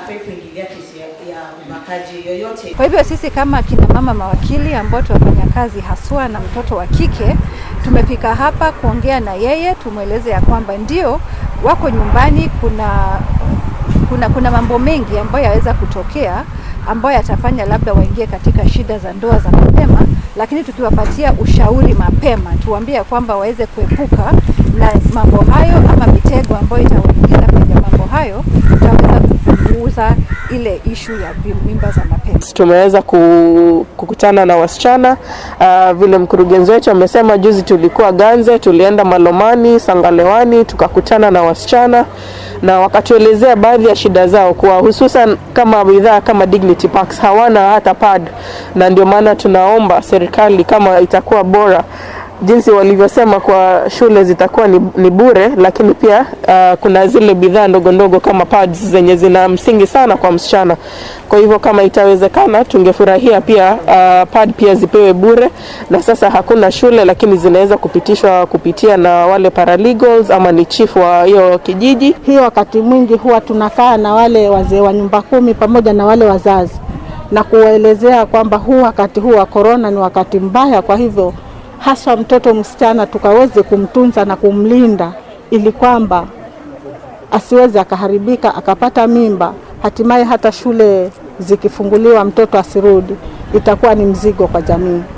hafai kuingilia kesi ya ubakaji yoyote. Kwa hivyo sisi kama kina mama mawakili ambao tunafanya kazi haswa na mtoto wa kike, tumefika hapa kuongea na yeye, tumweleze ya kwamba ndio wako nyumbani, kuna mambo mengi ambayo yaweza kutokea ambayo yatafanya labda waingie katika shida za ndoa za mapema, lakini tukiwapatia ushauri mapema, tuwaambie kwamba waweze kuepuka na mambo hayo ama mitego ambayo itawaingiza kwenye mambo hayo, tutaweza kupunguza ile ishu ya mimba za mapema. Tumeweza kukutana na wasichana vile mkurugenzi wetu amesema, juzi tulikuwa Ganze, tulienda Malomani, Sangalewani, tukakutana na wasichana na wakatuelezea baadhi ya shida zao, kwa hususan kama bidhaa kama Dignity Packs hawana hata pad, na ndio maana tunaomba serikali kama itakuwa bora jinsi walivyosema kwa shule zitakuwa ni bure, lakini pia kuna zile bidhaa ndogo ndogo kama pads zenye zina msingi sana kwa msichana. Kwa hivyo kama itawezekana, tungefurahia pia pad pia zipewe bure, na sasa hakuna shule, lakini zinaweza kupitishwa kupitia na wale paralegals ama ni chief wa hiyo kijiji. Hiyo wakati mwingi huwa tunakaa na wale wazee wa nyumba kumi pamoja na wale wazazi na kuwaelezea kwamba huu wakati huu wa korona ni wakati mbaya, kwa hivyo haswa mtoto msichana tukaweze kumtunza na kumlinda ili kwamba asiweze akaharibika akapata mimba, hatimaye hata shule zikifunguliwa mtoto asirudi, itakuwa ni mzigo kwa jamii.